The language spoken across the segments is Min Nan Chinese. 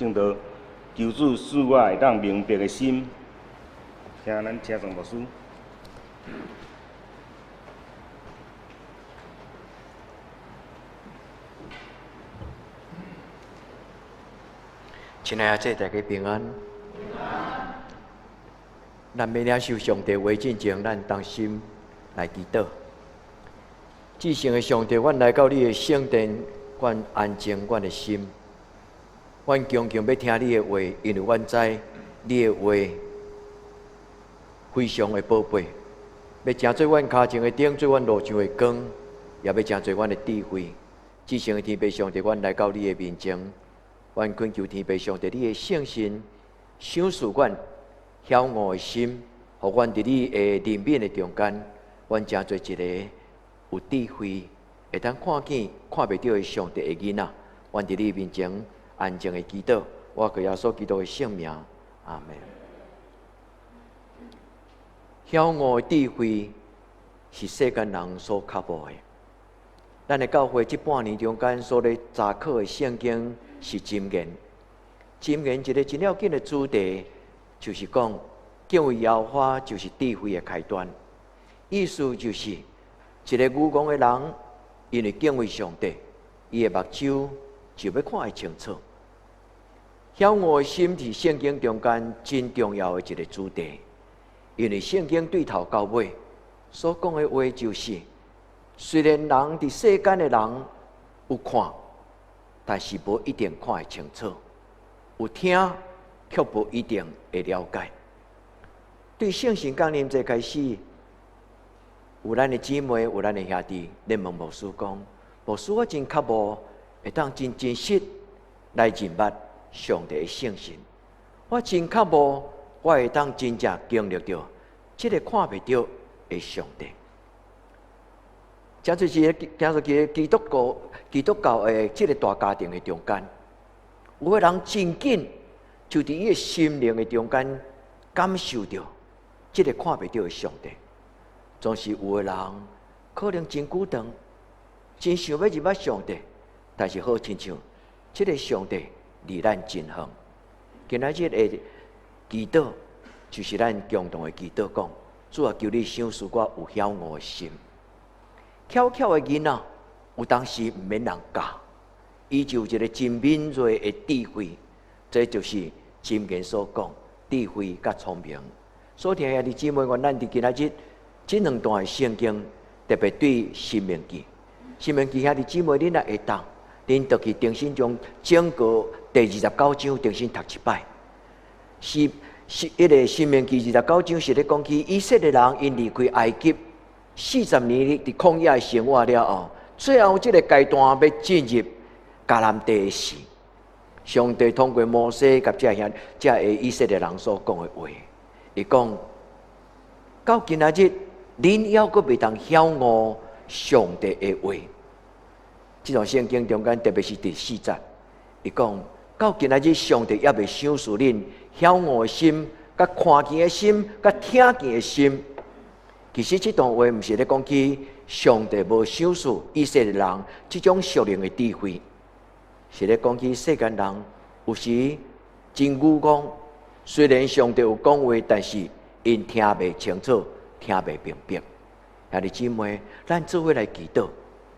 證道，求主賜我會當明白的心。請咱請莊牧師。親愛的，大家平安。咱欲領受上帝話進前，咱同心來祈禱。至聖的上帝，阮來到你的聖殿，阮安靜阮的心，阮恭敬欲聽你的話，因為阮知你的話非常的寶貝，欲成做阮跤前的燈，做阮路上的光，也欲成做阮的智慧。至聖的天父上帝，阮來到你的面前，阮懇求天父上帝，你的聖神賞賜阮曉悟的心，予阮佇你的憐憫的中間，阮成做一個有智慧，會當看見看袂著的上帝的囡仔。阮佇你面前安靜的祈禱，我靠耶穌基督的聖名，阿們。曉悟的智慧是世間人所較無的。咱的教會這半年中間所咧查考的聖經是箴言。箴言一個真要緊的主題，就是講敬畏耶和華就是智慧的開端。意思就是一個愚戇的人，因為敬畏上帝，伊的目睭就欲看會清楚。曉悟的心佇聖經中間真重要的一個主題，因為聖經對頭到尾所講的話就是，雖然人佇世間的人有看，但是無一定看會清楚；有聽，卻無一定會了解。對聖神降臨節開始，有咱的姊妹，有咱的兄弟，咧問牧師講：牧師，我真渴慕會當真真實來認捌上帝的聖神。我真渴慕，我會當真正經歷著這个看袂著的上帝。這就是行出去基督教的這个大家庭的中間，有的人真緊就佇伊的心靈的中間感受著這个看袂著的上帝。總是有的人可能真久長，真想欲認捌上帝，但是好親像這个上帝離咱真遠。今仔日的祈禱就是咱共同的祈禱，講主啊，求你賞賜我有曉悟的心。巧巧的囡仔，有當時毋免人教，伊就有一个真敏銳的智慧，這就是箴言所講智慧佮聰明。所以兄弟姊妹，願咱佇今仔日這兩段的聖經，特別對申命記，申命記兄弟姊妹，恁若會當，恁就去重新將整個第二十九章重新讀一擺。是是，彼个申命記二十九章是咧講起以色列人𪜶離開埃及40年佇曠野的生活了後，最後這个階段欲進入迦南地的時，上帝通過摩西佮這兄這个以色列人所講的話，伊講到今仔日，恁猶閣袂當曉悟上帝的話。這段聖經中間，特別是第四節，伊講到今仔日，上帝猶未賞賜恁曉悟的心、佮看見的心、佮聽見的心。其實這段話毋是咧講起上帝無賞賜以色列人這種屬靈的智慧，是咧講起世間人有時真愚戇，雖然上帝有講話，但是𪜶聽袂清楚，聽袂明白。兄弟姊妹，咱做伙來祈禱，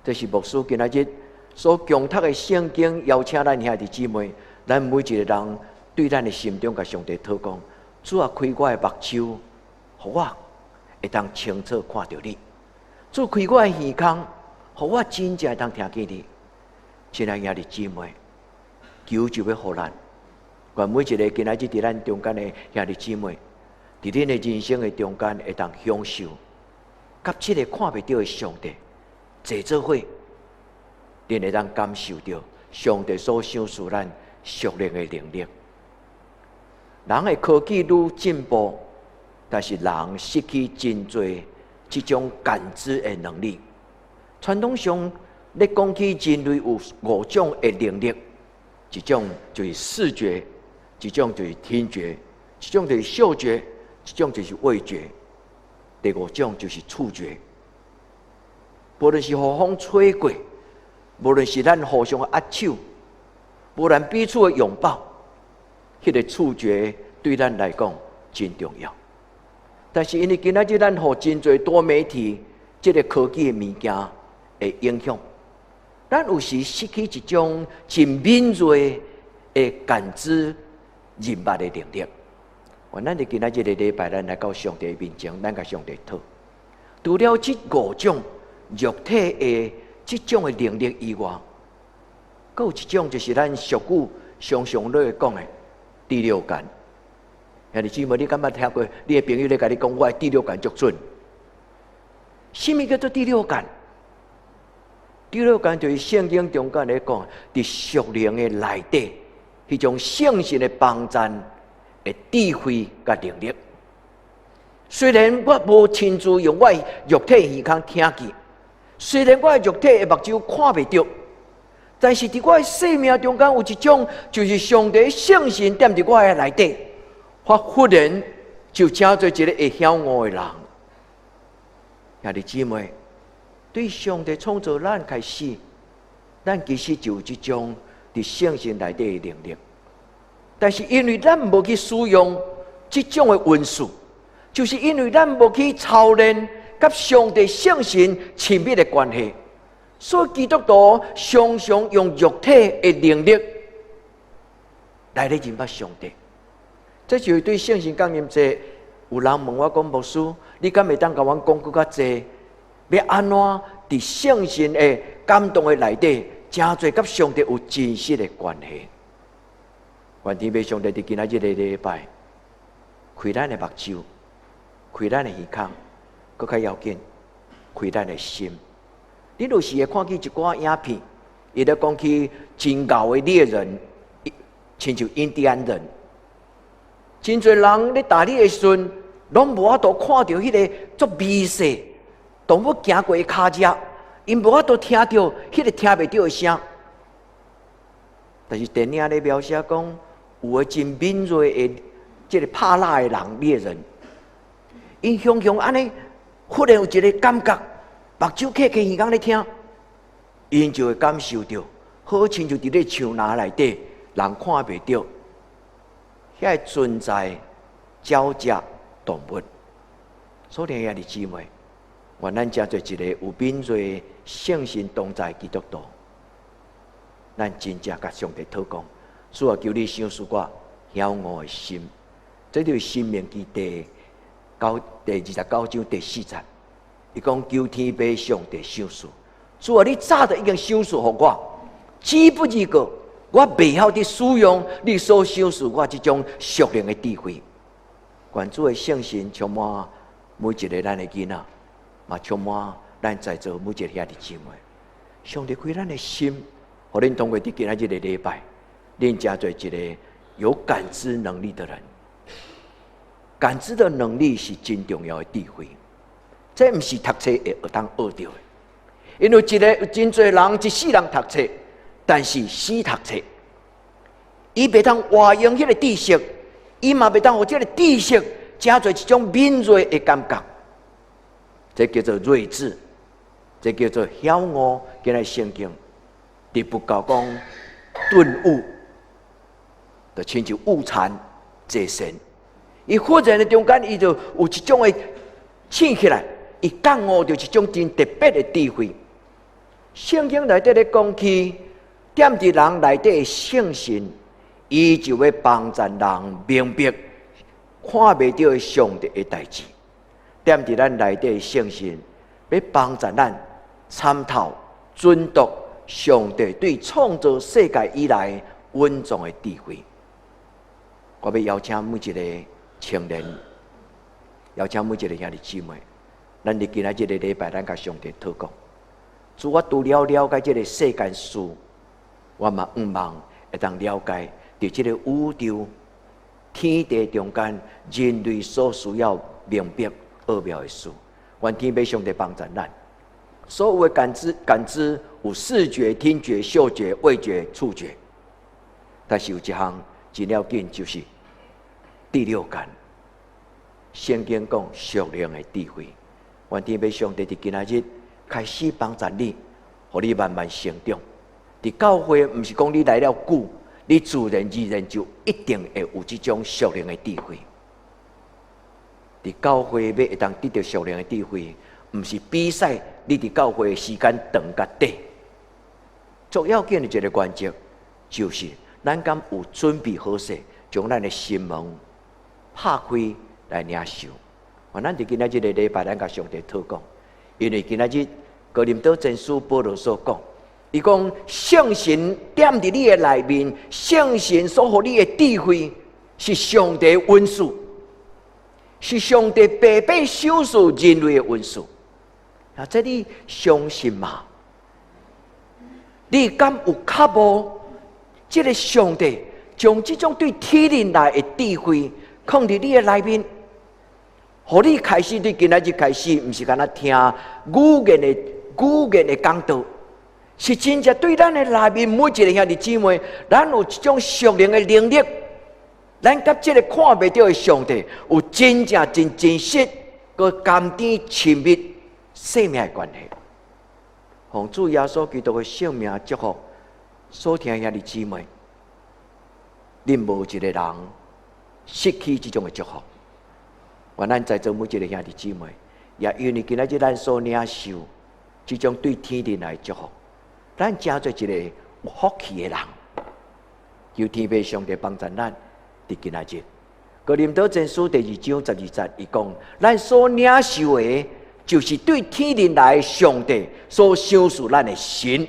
這是牧師今仔日所強讀的聖經，邀請咱兄弟姊妹，咱每一个人對咱的心中共上帝禱告：主啊，開我的目睭，予我會當清楚看著你；主開我的耳孔，予我真正會當聽見你。親愛兄弟姊妹，求就欲予咱，願每一个今仔日佇咱中間的兄弟姊妹，佇恁的人生的中間會當享受，佮這个看袂著的上帝坐做伙，恁會當感受著上帝所賞賜咱屬靈的能力。人的科技愈進步，但是人失去真濟這種感知的能力。傳統上咧講起人類有五種的能力，一種就是視覺，一種就是聽覺，一種就是嗅覺，一種就是味覺，第五種就是觸覺。無論是予風吹過，無論是咱互相的握手，無論彼此的擁抱，彼个觸覺對咱來講真重要。但是因為今仔日咱予真濟多媒體這个科技的物件的影響，咱有時失去一種真敏銳的感知人物的能力。願咱佇今仔這個禮拜，咱來到上帝面前，咱共上帝討。除了這五種肉體的這種的能力以外，閣有一種就是咱俗語常常咧講的第六感。兄弟姊妹，你敢捌聽過？你的朋友咧共你講，我的第六感足準。啥物叫做第六感？第六感就是聖經中間咧講，佇屬靈的內底，彼種聖神的幫贊的智慧佮能力。雖然我無親自用我的肉體耳孔聽見，雖然我的肉體的目睭看袂著，但是佇我的生命中間有一種，就是上帝聖神踮佇我的內底，我忽然就成做一个會曉悟的人。兄弟姊妹，對上帝創造咱開始，咱其實就有這種佇聖神內底的能力。但是因為咱無去使用這種的恩賜，就是因為咱無去操練佮上帝聖神親密的關係，所以基督徒常常用肉體的能力來咧認捌上帝。這就是對聖神降臨節，有人問我講，牧師，你敢會當共阮講閣較濟？欲按怎佇聖神的感動的內底，誠濟佮上帝有真實的關係？願天父上帝佇今仔這个禮拜，開咱的目睭，開咱的耳孔，閣較要緊，開咱的心。你有時會看見一寡影片，伊咧講起真𠢕的獵人，親像印第安人。真濟人咧打獵的時陣，攏無法度看著彼个足微細動物行過的跤跡，𪜶無法度聽著彼个聽袂著的聲。但是電影咧描寫講，有个真敏銳的這个拍獵的人獵人，𪜶雄雄按呢，忽然有一个感覺，目睭瞌起耳孔咧聽，𪜶就會感受著，好親像佇咧樹林內底，人看袂著。遐个存在鳥隻動物，所以兄弟姊妹，願咱成做一个有敏銳聖神同在基督徒，咱真正共上帝禱告，主啊，求你賞賜我曉悟的心。這就是申命記第29章第4節，伊講求天父上帝賞賜，主啊，你早就已經賞賜予我，只不過我袂曉得使用你所賞賜我這種屬靈的智慧。願主的聖神充滿每一个咱的囡仔，嘛充滿咱在座每一个兄弟姊妹。上帝開咱的心，予恁通過佇今仔這个禮拜，恁成做一个有感知能力的人。感知的能力是真重要的智慧，這毋是讀冊會當學著的。因為一个真濟人一世人讀冊，但是死讀冊，伊袂當活用彼个知識，伊嘛袂當予這个知識成做一種敏銳的感覺，這叫做睿智，這叫做曉悟。今仔聖經佇佛教講頓悟，就親像悟禪坐禪。伊忽然的中間，伊就有一種的醒起來，伊覺悟著一種真特別的智慧。聖經內底咧講起，踮佇人內底的聖神，伊就欲幫助人明白看袂著的上帝的代誌。踮佇咱內底的聖神，欲幫助咱參透、忖度上帝對創造世界以來蘊藏的智慧。我欲邀請每一个青年，邀請每一个兄弟姊妹，咱佇今仔這个禮拜，咱共上帝禱告。主，我除了了解這个世間事，我嘛向望會當了解，佇這個宇宙天地中間，人類所需要明白奧妙的事。願天父上帝幫助咱。所有的感知，感知有視覺、聽覺、嗅覺、味覺、觸覺，但是有一項真要緊，就是第六感。聖經講屬靈的智慧，願天父上帝佇今仔日開始幫助你，予你慢慢成長。佇教會毋是講你來了久，你自然而然就一定會有這種屬靈的智慧。佇教會欲會當得著屬靈的智慧，毋是比賽你佇教會的時間長佮短。最要緊的一个原則，就是咱敢有準備好勢，將咱的心門拍開來領受。咱佇今仔日這个禮拜，咱共上帝禱告，因為今仔日哥林多前書保羅所講，伊講聖神踮佇你的內面，聖神所予你的智慧是上帝恩賜，是上帝白白賞賜人類的恩賜。啊，這你相信嗎？你敢有渴慕這个上帝將這種對天靈來的智慧放佇你的內面，予你開始對今仔日開始，毋是干焦聽語言的講道，是真正對咱的內面每一个兄弟姊妹，咱有一種屬靈的能力，咱佮這个看袂著的上帝有真正真真實、閣甘甜親密生命的關係。奉主耶穌基督的聖名祝福所聽兄弟姊妹，恁無一个人失去這種的祝福。願咱在座每一个兄弟姊妹，也因為今仔日咱所領受這種對天靈來的祝福，咱成做一個有福氣的人。求天父上帝幫助咱，佇今仔日。哥林多前書第二章十二節，伊講：咱所領受的，就是對天靈來的上帝所賞賜咱的神。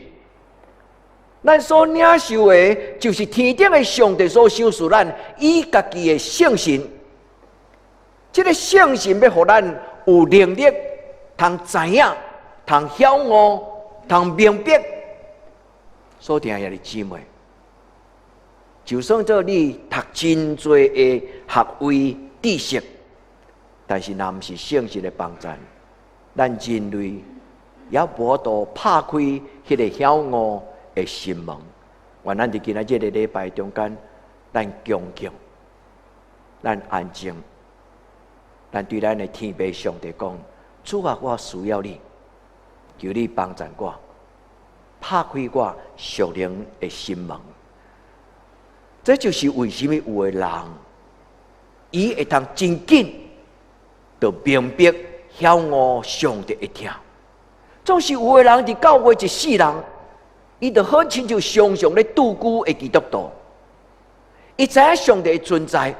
咱所領受的，就是天頂的上帝所賞賜咱伊家己的聖神。這个聖神欲予咱有能力，通知影，通曉悟，通明白。所聽兄弟姊妹，就算做你讀真濟的學位知識，但是若毋是聖神的幫助，咱人類也無法度拍開彼個曉悟的心門。願咱佇今仔這个禮拜中間，咱恭敬，咱安靜，咱對咱的天父上帝講：主啊，我需要你，求你幫助我，拍開我屬靈的心門。這就是為啥物有的人，伊會當真緊就明白曉悟上帝的疼。總是有的人佇教會一世人，伊就好親像常常咧度孤的基督徒，伊知影上帝的存在，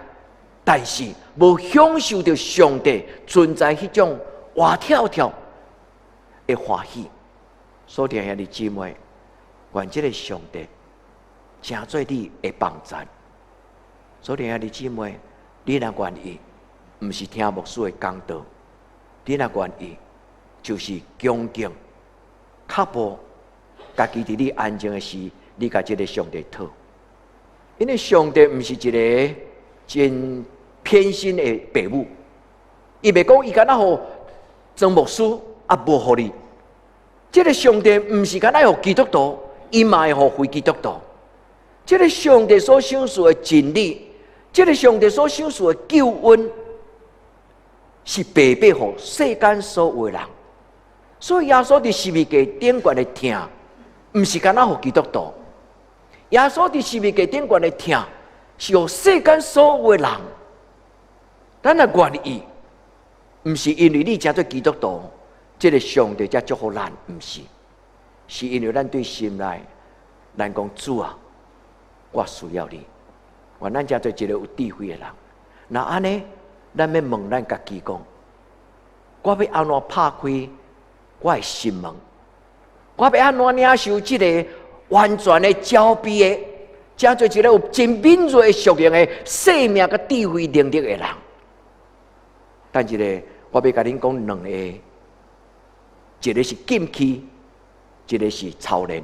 但是無享受著上帝存在彼種活跳跳的歡喜。所以兄弟姊妹，願這个上帝成做你的幫助。所以兄弟姊妹，你若願意，毋是聽牧師的講道，你若願意，就是恭敬、腳步，家己佇你安靜的時，你共這个上帝討。因為上帝毋是一个真偏心的爸母，伊袂講伊敢若予曾牧師啊，無予你。這个上帝毋是干焦予基督徒，伊嘛會予非基督徒。這个上帝所賞賜的真理，這个上帝所賞賜的救恩，是白白予世間所有的人。所以耶穌佇十字架頂懸的疼，毋是干焦予基督徒。耶穌佇十字架頂懸的疼，是予世間所有的人。咱若願意，毋是因為你成做基督徒，這个上帝才祝福咱，毋是，是因為咱對心內，咱講主啊，我需要你，願咱成做一个有智慧的人。若按呢，咱欲問咱家己講，我欲按怎拍開我的心門？我欲按怎領受這个完全的澆灌的，成做一个有真敏銳的屬靈的生命佮智慧能力的人？等一下，我欲共恁講兩個，一个是禁區，一个是操練。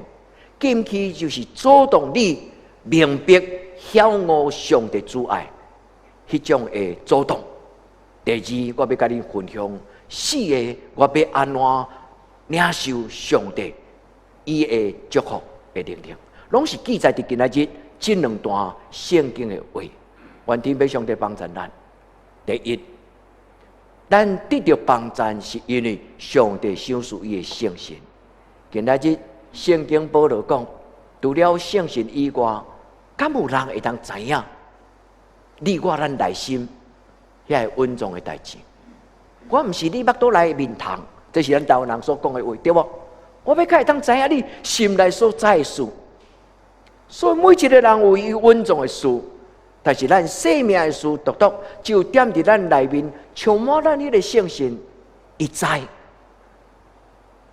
禁區就是阻擋你明白曉悟上帝慈愛彼種的阻擋。第二，我欲共恁分享四个，我欲按怎領受上帝伊的祝福的能力，攏是記載佇今仔日這兩段聖經的話。願天父上帝幫助咱。第一，咱得著幫助是因為上帝賞賜伊的聖神。今仔日聖經保羅講，除了聖神以外，敢有人會當知影你我咱內心遐个隱藏的代誌？我毋是你腹肚內面蟲，這是咱台灣人所講的話，對無？我欲較會當知影你心內所知的事。所以每一個人有伊隱藏的事，但是咱生命的事，獨獨只有踮佇咱內面，充滿咱彼个聖神，伊知。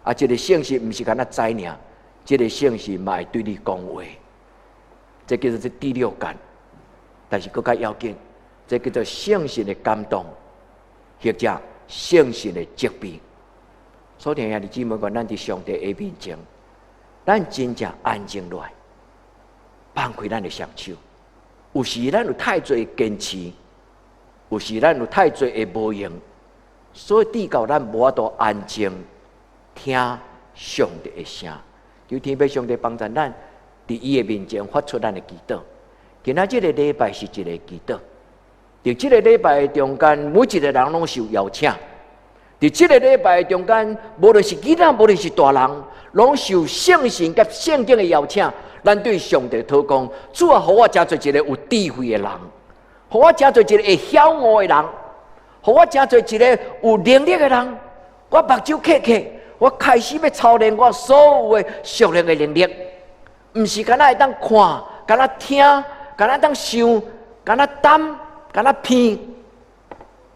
啊，這个聖神毋是干焦知爾，這个聖神嘛會對你講話，這叫做第六感。但是閣較要緊，這叫做聖神的感動，或者聖神的責備。所以兄弟姊妹，願咱佇上帝的面前，咱真正安靜落來，放開咱的雙手。有時咱有太濟堅持，有時咱有太濟的無閒，所以致到咱無法度安靜聽上帝的聲。求天父上帝幫助咱，佇伊的面前發出咱的祈禱。今仔這个禮拜是一个祈禱，佇這个禮拜的中間，每一个人攏受邀請。佇這个禮拜的中間，無論是囡仔，無論是大人，攏受聖神佮聖經的邀請。咱對上帝禱告：主啊，予我成做一个有智慧的人，予我成做一个會曉悟的人，予我成做一个有能力的人。我目睭瞌瞌，我開始欲操練我所有的屬靈的能力，毋是干焦會當看，干焦聽，干焦當想，干焦擔，干焦鼻。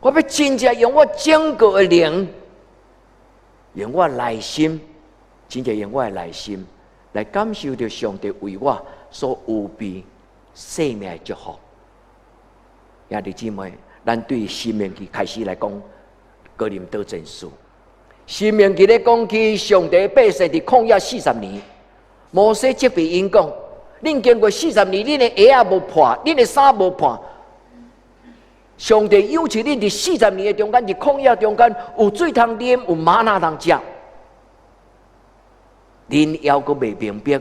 我欲真正用我整個的靈，用我內心，真正用我的內心來感受著上帝為我所預備生命的祝福。兄弟姊妹，咱對申命記開始來講，哥林多前書。申命記咧講起上帝百姓佇曠野四十年，摩西責備𪜶講：恁經過四十年，恁的鞋仔無破，恁的衫無破。上帝養育恁佇四十年的中間，佇曠野中間有水通啉，有嗎哪通食。恁猶閣袂明白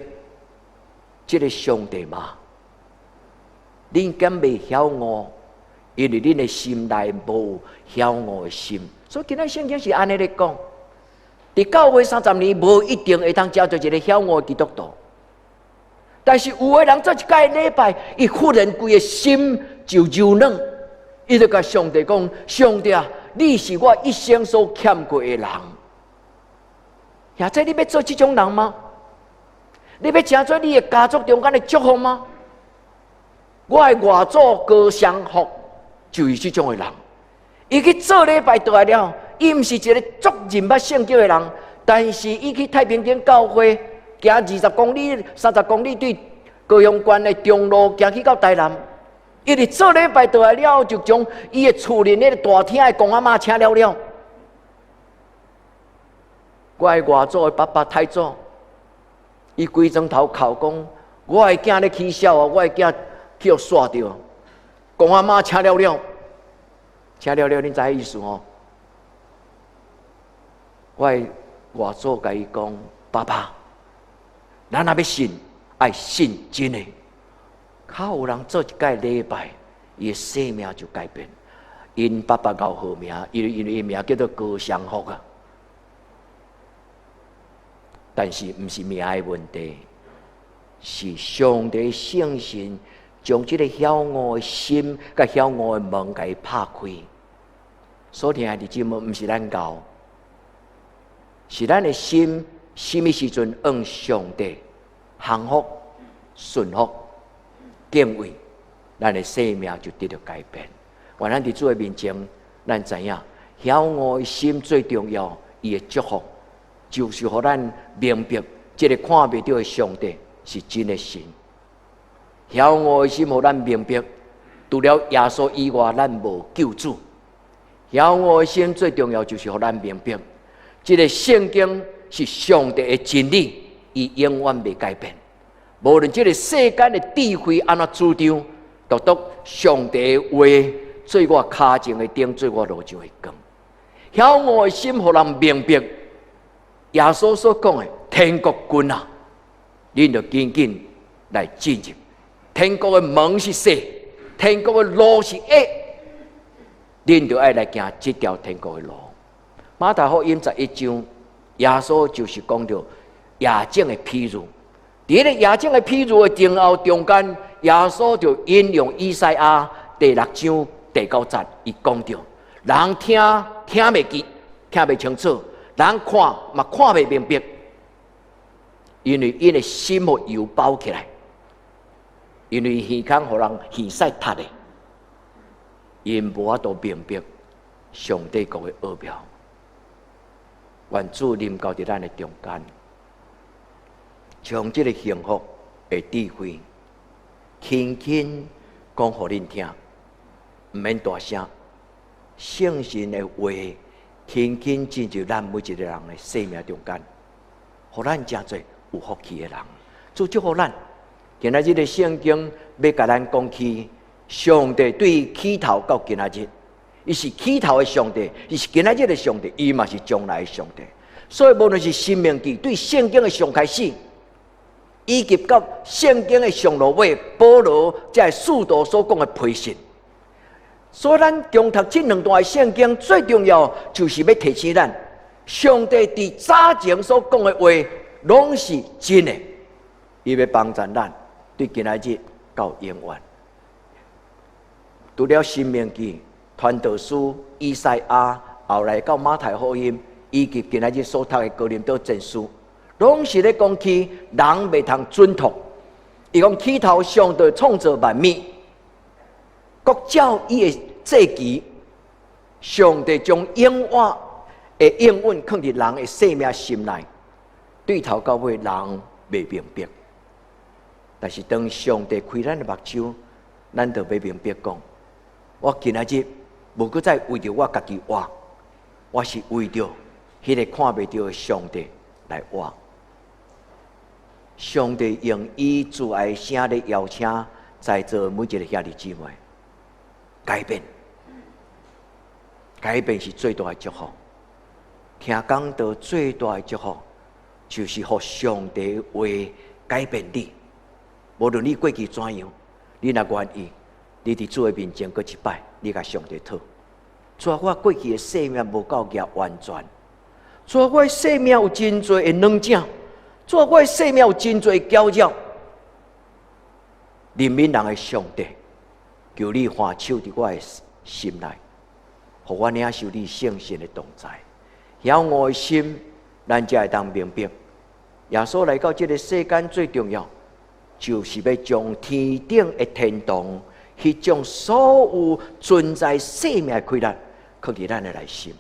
這个上帝嗎？恁敢袂曉悟？因為恁的心內無曉悟的心。所以今仔聖經是按呢咧講：佇教會三十年，無一定會當成做一个曉悟的基督徒。但是有的人做一擺禮拜，伊忽然規个心就柔軟，伊就共上帝講：上帝啊，你是我一生所欠過的人。或者你欲做這種人嗎？你欲成做你的家族中間的祝福嗎？我的外祖高尚福就是這種的人。伊去做禮拜倒來了，伊毋是一个足認捌聖經的人，但是伊去太平頂教會，行20公里、30公里對高雄縣的中路行去到台南，伊佇做禮拜倒來了，就將伊的厝裡那个大廳的公阿嬤請了了。我的外祖的爸爸太祖，伊規床頭哭講：我的囝咧起痟啊，我的囝去予煞著，公阿嬤請了了，請了了，恁知影意思吼？我的外祖共伊講：爸爸，咱若欲信，愛信真的。較有人做一擺禮拜，伊的生命就改變。𪜶爸爸𠢕號名，因為伊名叫做高尚福啊。但是毋是名的問題，是上帝聖神將這个曉悟的心佮曉悟的門共伊拍開。所聽的姊妹，毋是咱𠢕，是咱的心，啥物時陣向上帝降服、順服、敬畏，咱的生命就得著改變。願咱佇主的面前，咱知影曉悟的心最重要，伊的祝福就是予咱明白，這个看袂著的上帝是真的神。曉悟的心，予咱明白，除了耶穌以外，咱無救主。曉悟的心最重要，就是予咱明白，這个聖經是上帝的真理，伊永遠袂改變。無論這个世間的智慧按怎主張，獨獨上帝的話做我跤前的燈，做我路上的光。曉悟的心，予人明白耶穌所講的天國近啊，恁著緊緊來進入。天國的門是細，天國的路是狹，恁著愛來行這條天國的路。馬太福音11章，耶穌就是講著夜井的譬喻。佇彼个夜井的譬喻的前後中間，耶穌就引用以賽亞第六章第九節，伊講著，人聽聽袂記，聽袂清楚；人看嘛看袂明白，因為𪜶的心予油包起來，因為耳孔予人耳屎塞的，𪜶無法度明白上帝國的奧妙。願主臨到佇咱的中間，將這个幸福的智慧，輕輕講予恁聽，毋免大聲。聖神的話，輕輕進入咱每一个人的生命中間，予咱成做有福氣的人。主祝福咱。今仔日的聖經欲共咱講起，上帝對起頭到今仔日，伊是起頭的上帝，伊是今仔日的上帝，伊嘛是將來的上帝。所以無論是申命記對聖經的上開始，以及到聖經的上落尾，保羅這个使徒所講的批信。所以咱共讀這兩段的聖經，最重要就是欲提醒咱，上帝佇早前所講的話，攏是真的，伊欲幫助咱對今仔日到永遠。除了申命記、傳道書、以賽亞，後來到馬太福音，以及今仔日所讀的哥林多前書，攏是咧講起人袂通準託。伊講起頭上帝創造萬物，閣照伊的節期，上帝將永活的應允囥佇人的生命心內，對頭到尾人袂明白。但是當上帝開咱的目睭，咱就欲明白講，我今仔日無閣再為著我家己活，我是為著彼个看袂著的上帝來活。上帝用伊慈愛聲咧邀請在座每一个兄弟姊妹改變，改變是最大的祝福。聽講道最大的祝福，就是予上帝話改變你。無論你過去怎樣，你若願意，你佇主的面前閣一擺，你共上帝討。主啊，我過去的生命無夠額完全。主啊，我的生命有真濟的軟正。主啊，我的生命有真濟攪擾。憐憫人的上帝，求你還手佇我的心內，予我領受你聖神的同在，曉我的心，咱才會當明白。耶穌來到這个世間最重要，就是欲將天頂的天堂，彼種所有存在生命的快樂，囥佇咱的內心。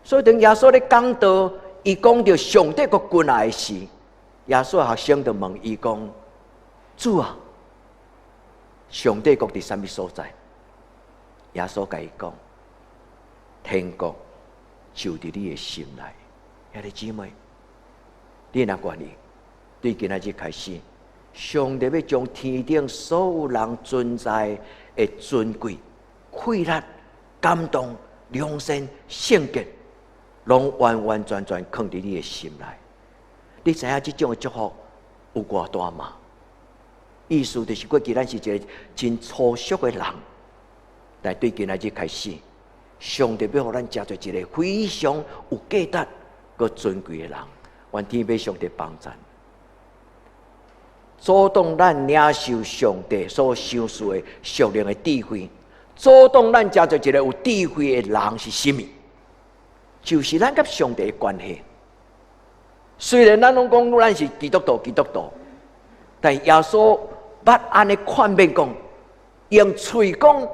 所以當耶穌咧講道，伊講著上帝國近來的時，耶穌學生就問伊講：主啊，上帝國佇啥物所在？耶穌共伊講：天國就佇你的心內。兄弟姊妹，你若願意，對今仔日開始，上帝欲將天頂所有人存在的尊貴、快樂、感動、良善、聖潔，攏完完全全囥佇你的心內。你知影這種的祝福有偌大嗎？意思就是過去咱是一个真粗俗的人，但對今仔日開始，上帝欲予咱成做一个非常有價值、閣尊貴的人。願天父上帝幫助。阻擋咱領受上帝所賞賜的屬靈的智慧，阻擋咱成做一个有智慧的人是啥物？就是咱佮上帝的關係。雖然咱攏講咱是基督徒，基督徒，但耶穌捌按呢勸勉講，用喙講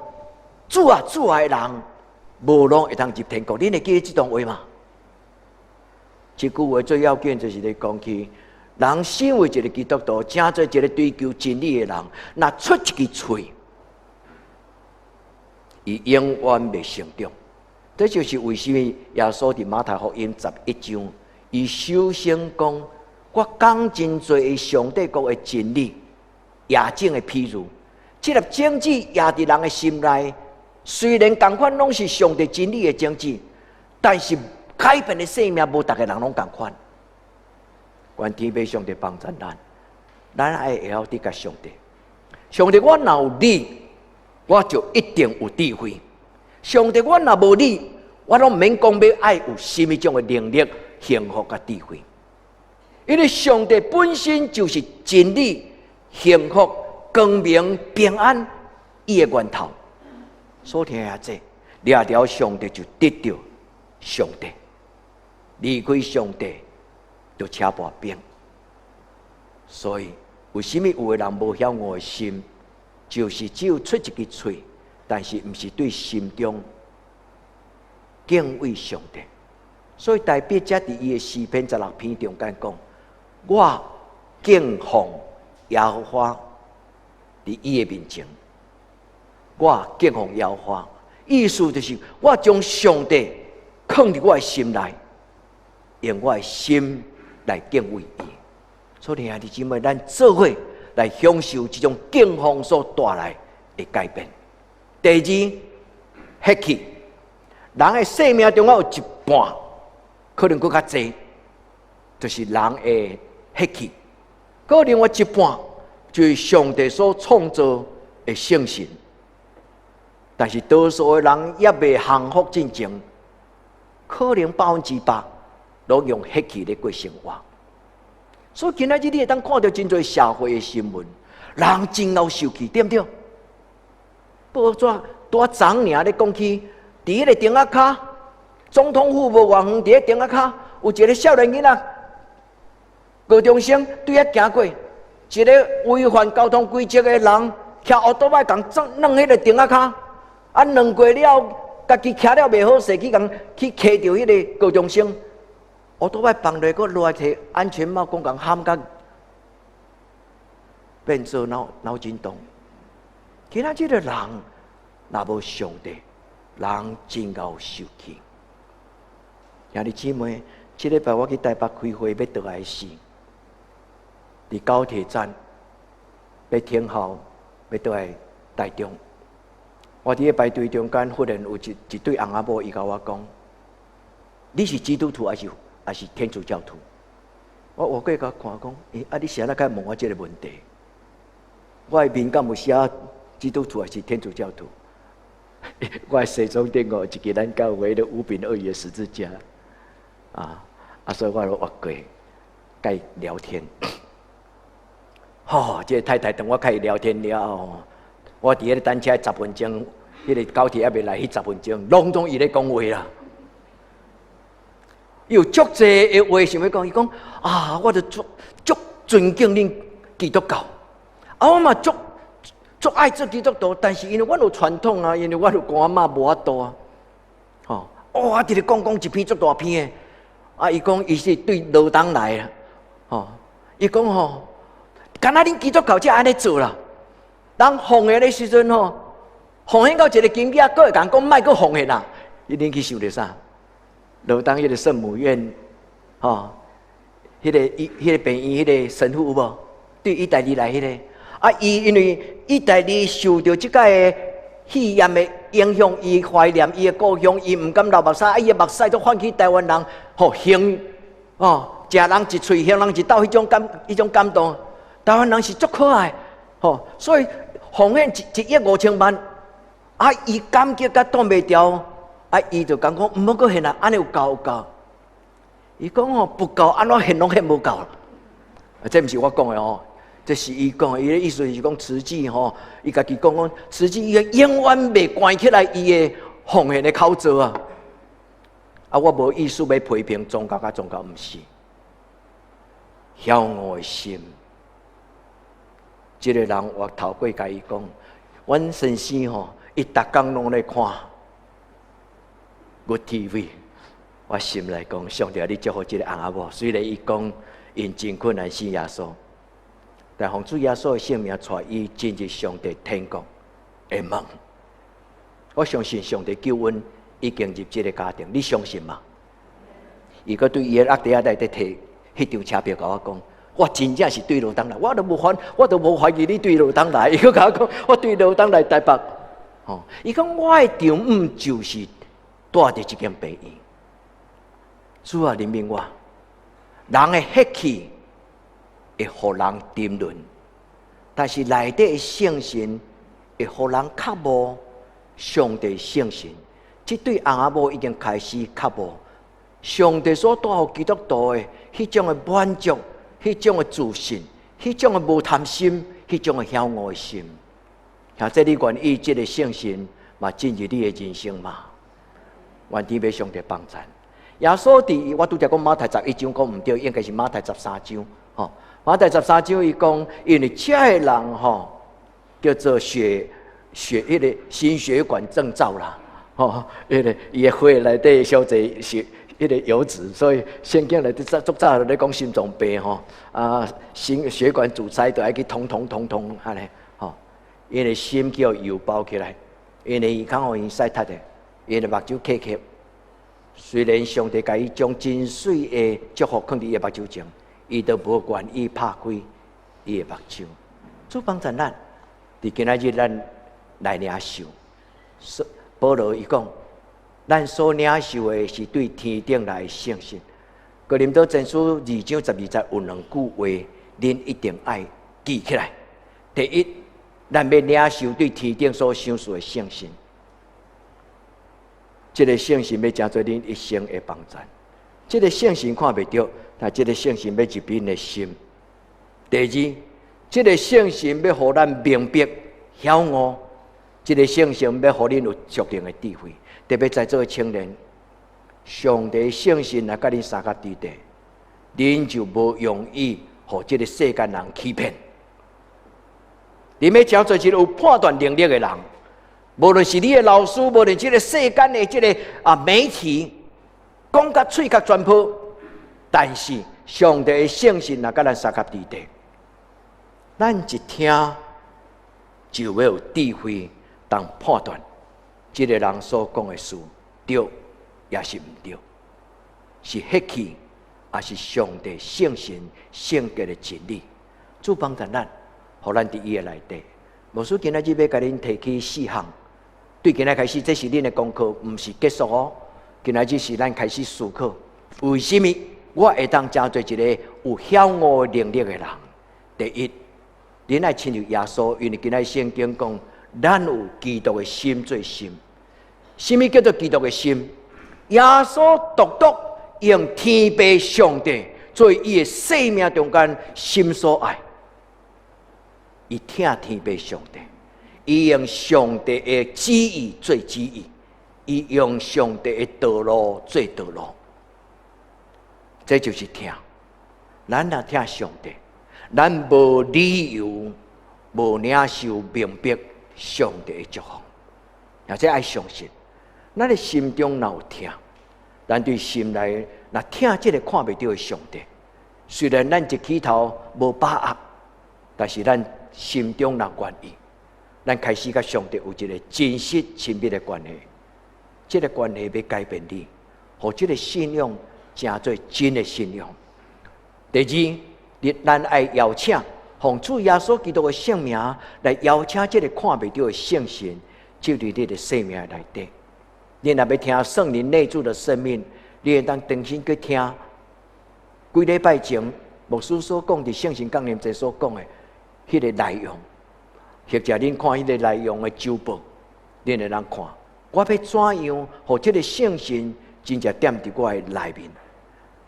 主啊主啊的人，無攏會當入天國。恁會記得這段話嗎？這句話最要緊就是咧講起，人身為一个基督徒，成做一个追求真理的人，若出一支喙，伊永遠袂成長。這就是為啥物耶穌佇馬太福音11章，伊首先講：我講真濟上帝國的真理，夜種的譬喻，這粒種子壓佇人的心內，雖然仝款攏是上帝真理的種子，但是改變的生命無逐个人攏仝款。願天父上帝幫助咱，咱愛會曉得共上帝。上帝，我若有你，我就一定有智慧。上帝，我若無你，我攏毋免講欲愛有啥物種的能力、幸福佮智慧。因為上帝本身就是真理、幸福、光明平安，伊的源頭。所聽遐濟，掠著上帝就得著上帝，離開上帝就車破餅。所以，為啥物有的人無曉悟的心，就是只有出一支喙，但是毋是對心中敬畏上帝。所以大衛才佇伊的詩篇16篇中間講：我敬奉耶和華佇伊的面前，我敬奉耶和華，意思就是我將上帝囥佇我的心內，用我的心來敬畏伊。所以兄弟姊妹，咱做伙來享受這種敬奉所帶來的改變。第二，血氣，人的生命中間有一半，可能閣較濟，就是人的血氣。閣另外一半，就是上帝所創造的聖神。但是多數的人猶未降服進前，可能100%攏用血氣咧過生活。所以今仔日你會當看著真濟社會的新聞，人真𠢕受氣，對毋對？報紙拄仔昨爾咧講起，佇彼个亭仔跤，總統府無偌遠，佇个亭仔跤有一个少年囡仔，高中生對遐行過，一个違反交通規則的人，騎歐多擺共撞攏彼个亭仔跤，啊，攏過了，家己騎了袂好勢，去共去磕著彼个高中生。歐多擺放落，閣落來提安全帽，講共譀甲變做腦腦震盪。今仔這个人若無上帝，人真𠢕受氣。兄弟姊妹，這禮拜我去台北開會，欲轉來時，佇高鐵站欲等候，欲轉來台中。我佇咧排隊中間，忽然有一一對翁仔某，伊共我講：你是基督徒還是還是天主教徒？我我過共看講，欸，啊，你是按怎會問我這个問題？我的面敢有寫基督徒還是天主教徒？我的西裝頂有一支咱教會的五餅二魚的十字架，啊啊，所以我就越過，共伊聊天。吼，這个太太當我共伊聊天了後，我佇彼个等車10分鐘，彼个高鐵猶未來，彼十分鐘，攏總伊咧講話啦。伊有足濟的話想欲講，伊講啊，我就足足尊敬恁基督教，啊，我嘛足足愛做基督徒，但是因為阮有傳統啊，因為阮有公阿嬤無法度啊，吼，哦，佇咧講講一篇足大篇的，啊，伊講伊是對羅東來啊，吼，伊講吼，敢若恁基督教才按呢做啦，人奉獻的時陣吼，奉獻到一個金額，閣會共講莫閣奉獻啦，伊恁去想著啥？羅東彼个聖母院，吼，彼个醫，彼个病院，彼个神父有無？對意大利來彼个，啊，伊因為意大利受著這個肺炎的影響，伊懷念伊的故鄉，伊毋敢流目屎，啊，伊的目屎都泛起台灣人，吼獻，哦，食人一喙，獻人一斗，彼種感動，台灣人是足可愛，吼，所以奉獻1億5千萬，啊，伊感激甲擋袂牢。啊！伊就講講毋好閣獻啦，按呢有夠有夠。伊講吼不夠，按怎獻攏獻無夠。啊，這毋是我講的哦，這是伊講的。伊的意思是講慈濟吼，伊家己講講慈濟，伊永遠袂關起來伊的奉獻的口座啊。啊，我無意思欲批評宗教佮宗教，毋是。曉悟的心，這個人我頭過共伊講，阮先生吼，伊逐工攏咧看 Good TV，我心內講，上帝啊，你祝福這个翁仔某。雖然伊講𪜶真困難信耶穌，但奉主耶穌的聖名帶伊進入上帝天國的門。我相信上帝救恩已經入這个家庭，你相信嗎？伊閣對伊的阿弟仔內底提彼張車票，共我講，我真正是對羅東來，我都無懷疑你對羅東來。伊閣共我講，我對羅東來台北。吼，伊講我的丈母就是蹛佇這間病院。主啊，憐憫我，人的血氣會予人沉淪，但是內底的聖神會予人渴慕上帝聖神。這對翁仔某已經開始渴慕上帝所帶予基督徒的彼種的滿足、彼種的自信、彼種的無貪心、彼彼種的曉悟的心。或者你願意這个聖神嘛進入你的人生嗎？願天父上帝幫贊。耶穌佇我拄才講馬太11章講毋對，應該是馬太十三章。吼，馬太十三章伊講，因為這个人吼叫做血血彼个心血管症狀啦，吼，彼个伊的血內底傷濟血彼个油脂，所以聖經內底早足早就咧講心臟病吼，啊，心血管阻塞就愛去通通通通按呢，吼，𪜶的心叫油包起來，𪜶的耳孔予𪜶塞窒的，𪜶的目睭瞌瞌。雖然上帝共伊將真媠的祝福囥佇伊的目睭前，伊都無願意拍開伊的目睭。主幫助咱，佇今仔日咱來領受。保羅伊講，咱所領受的是對天頂來的聖神。哥林多前書2章12節有兩句話，恁一定愛記起來。第一，咱欲領受對天頂所賞賜的聖神。這个聖神欲成做恁一生的幫贊。這个聖神看袂著，但這个聖神欲入恁的心。第二，這个聖神欲予咱明白曉悟，這个聖神欲予恁有屬靈的智慧。特別在座的青年，上帝聖神若佮恁相佮佇咧，恁就無容易予這个世間人欺騙。恁欲成做一个有判斷能力的人。無論是你的老師，無論這个世間的這个媒體，講甲喙角全破，但是上帝的聖神若佮咱相佮佇咧，咱一聽就欲有智慧當判斷，這个人所講的事對抑是毋對，是血氣，抑是上帝聖神聖潔的真理。主幫助咱，予咱佇伊的內底。牧師今仔日欲共恁提起四項。對今仔開始，這是恁的功課，毋是結束哦。今仔日是咱開始思考，為什麼我會當成做一个有曉悟能力的人？第一，恁愛親像耶穌，因為今仔聖經講，咱有基督的心做心。什麼叫做基督的心？耶穌獨獨用天父上帝做伊的生命中間心所愛，伊疼天父上帝。伊用上帝的旨意做旨意，伊用上帝的道路做道路，這就是疼。咱若疼上帝，咱無理由無領受明白上帝的祝福，而且愛相信，咱的心中若有疼，咱對心內若疼這个看袂著的上帝，雖然咱一起頭無把握，但是咱心中若願意。咱開始佮上帝有一个真實親密的關係，這个關係欲改變你，予這个信仰成做真的信仰。第二，你咱愛邀請，奉主耶穌基督的聖名來邀請這个看袂著的聖神進入你的生命內底。你若欲聽聖靈內住的生命，你會當重新去聽幾禮拜前牧師所講佇聖神降臨節所講的彼个內容。或者恁看彼個內容的週報，恁會當看。我欲怎樣，予這个聖神真正踮佇我的內面？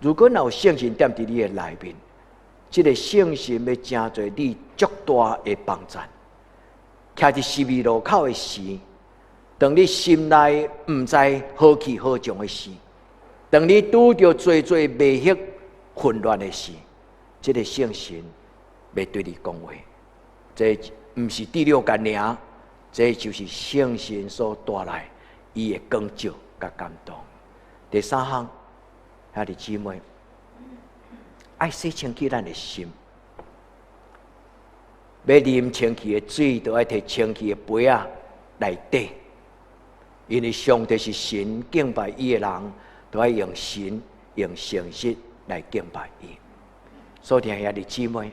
如果若有聖神踮佇你的內面，這个聖神欲成做你足大的幫贊。徛佇十字路口的時，當你心內毋知何去何從的時，當你拄著濟濟迷惑混亂的時，這个聖神欲對你講話。這毋是第六感爾，這就是聖神所帶來伊的光照佮感動。第三項，兄弟姊妹，愛洗清氣咱的心，欲啉清氣的水，就愛提清氣的杯仔來底。因為上帝是神，敬拜伊的人，都愛用神用誠實來敬拜伊。所以，兄弟姊妹，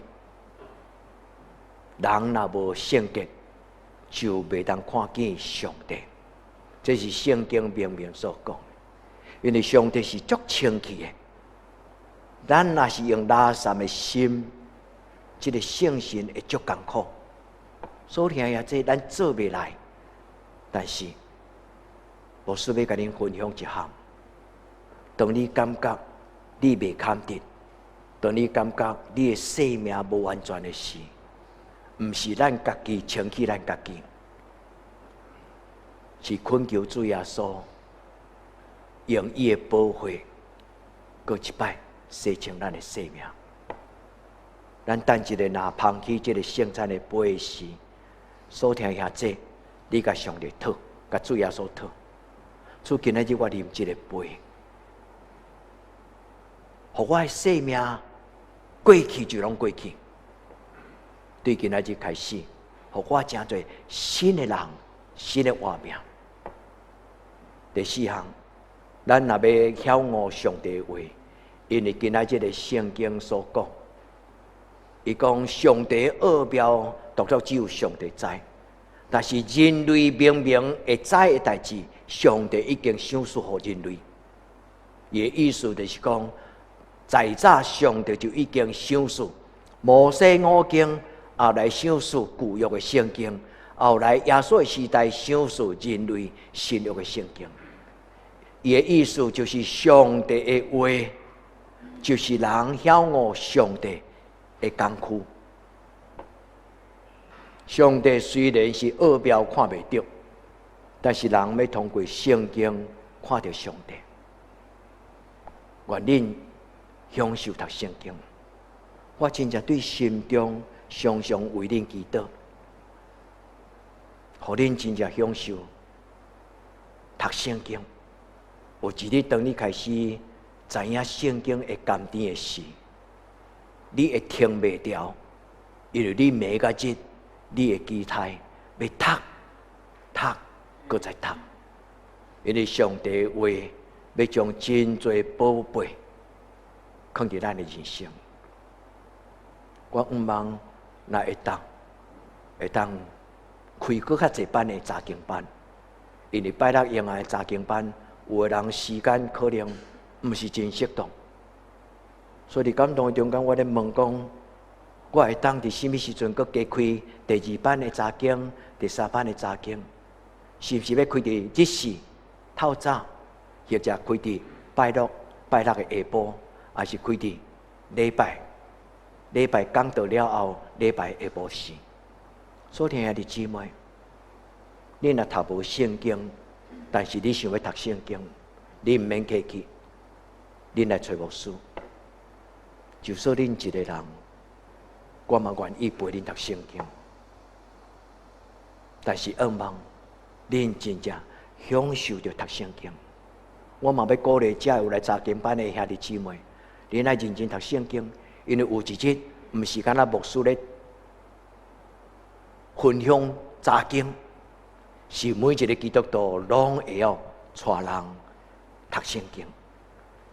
人若無聖潔，就袂當看見上帝。這是聖經明明所講的。因為上帝是足清氣的，咱若是用垃圾的心，這个聖神會足艱苦。所以兄弟，這咱做袂來，但是牧師欲共恁分享一項。當你感覺你袂堪得，當你感覺你的生命無完全的時，毋是咱家己清氣咱家己，是懇求主耶穌用伊的寶血，閣一擺洗清咱的生命。咱等一下若捧起這个聖餐的杯時，所聽兄姊，你共上帝討，共主耶穌討。主今仔日我啉這个杯，予我的生命過去就攏過去。對今仔日開始，予我成做新的人，新的活命。第四項，咱若欲曉悟上帝的話，因為今仔日的聖經所講，伊講上帝奧妙，獨獨只有上帝知。但是人類明明會知的代誌，上帝已經賞賜予人類。伊的意思就是講，在早上帝就已經賞賜摩西五經，後來賞賜舊約的聖經，後來耶穌的時代賞賜人類新約的聖經。伊的意思就是上帝的話，就是人曉悟上帝的工具。上帝雖然是奧妙看袂著，但是人欲通過聖經看著上帝。願恁享受讀聖經，我真正對心中常常為恁祈禱，予恁真正享受讀聖經。有一日，當你開始知影聖經會甘甜的時，你會停袂牢，因為你每個日，你會期待欲讀、讀、閣再讀，因為上帝話欲將真濟寶貝囥佇咱的人生。我向望若會當開閣較濟班的查經班，因為拜六用的查經班，有的人時間可能毋是真適當，所以佇感動的中間，我咧問講，我會當佇啥物時陣閣加開第二班的查經、第三班的查經，是毋是欲開佇日時透早，或者開佇拜六拜六的下晡，抑是開佇禮拜禮拜講道了後，禮拜下晡時？所聽兄弟姊妹，你若讀無聖經，但是你想欲讀聖經，你毋免客氣，恁來揣牧師。就算恁一个人，我嘛願意陪恁讀聖經。但是向望恁真正享受著讀聖經。我嘛欲鼓勵遮有來查經班的兄弟姊妹，恁愛認真讀聖經，因為有一日毋是干焦牧師咧分享查經，是每一个基督徒攏會曉帶人讀聖經。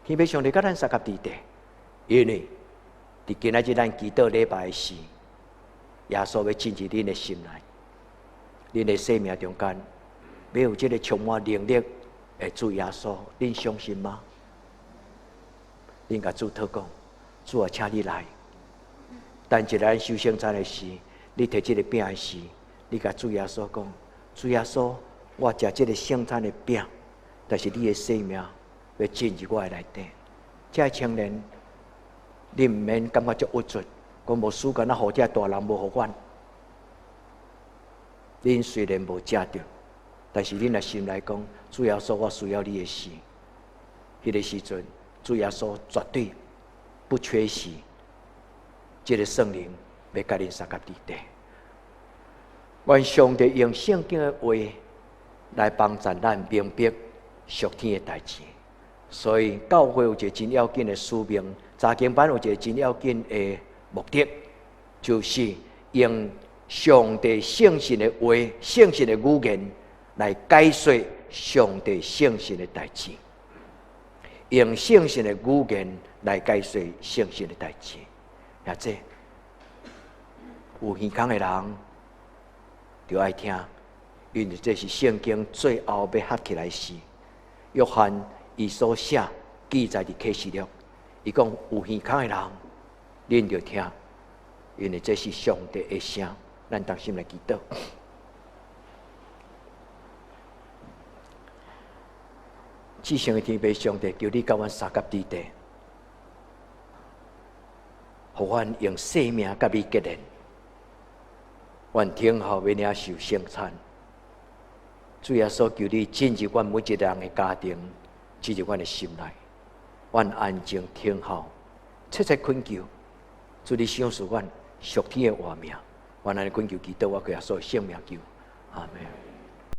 天父上帝佮咱相佮佇底，因為佇今仔日咱祈禱禮拜時，耶穌欲進入恁的心內，恁的生命中間，欲有這个充滿能力的主耶穌，恁相信嗎？恁共主禱告，主啊，請你來。等一下咱守聖餐的時，你提這个餅的時，你共主耶穌講：主耶穌，我食這个聖餐的餅，但是你的生命欲進入我的內底。這个青年，你毋免感覺足鬱卒，講牧師敢若予這大人無予阮。恁雖然無食著，但是恁若心內講，主耶穌，我需要你的時，彼个時陣，主耶穌絕對不缺席。這个聖靈欲佮恁相佮佇底。願上帝用聖經的話來幫助咱明白屬天的代誌。所以教會有一个真要緊的使命，查經班有一个真要緊的目的，就是用上帝聖神的話、聖神的語言來解說上帝聖神的代誌，用聖神的語言來解說聖神的代誌。或者有耳孔的人就愛聽，因為這是聖經最後欲合起來時，約翰伊所寫記載佇啟示錄，伊講有耳孔的人，恁就聽，因為這是上帝的聲，咱同心來祈禱。至聖的天父上帝，求你佮阮相佮佇底，予阮用生命佮你結連，阮聽候欲領受聖餐。主耶穌，求你進入阮每一个人的家庭，進入阮的心內。阮安靜聽候，切切懇求，主你賞賜阮屬天的活命。阮按呢懇求祈禱，我靠耶穌聖名求，阿門。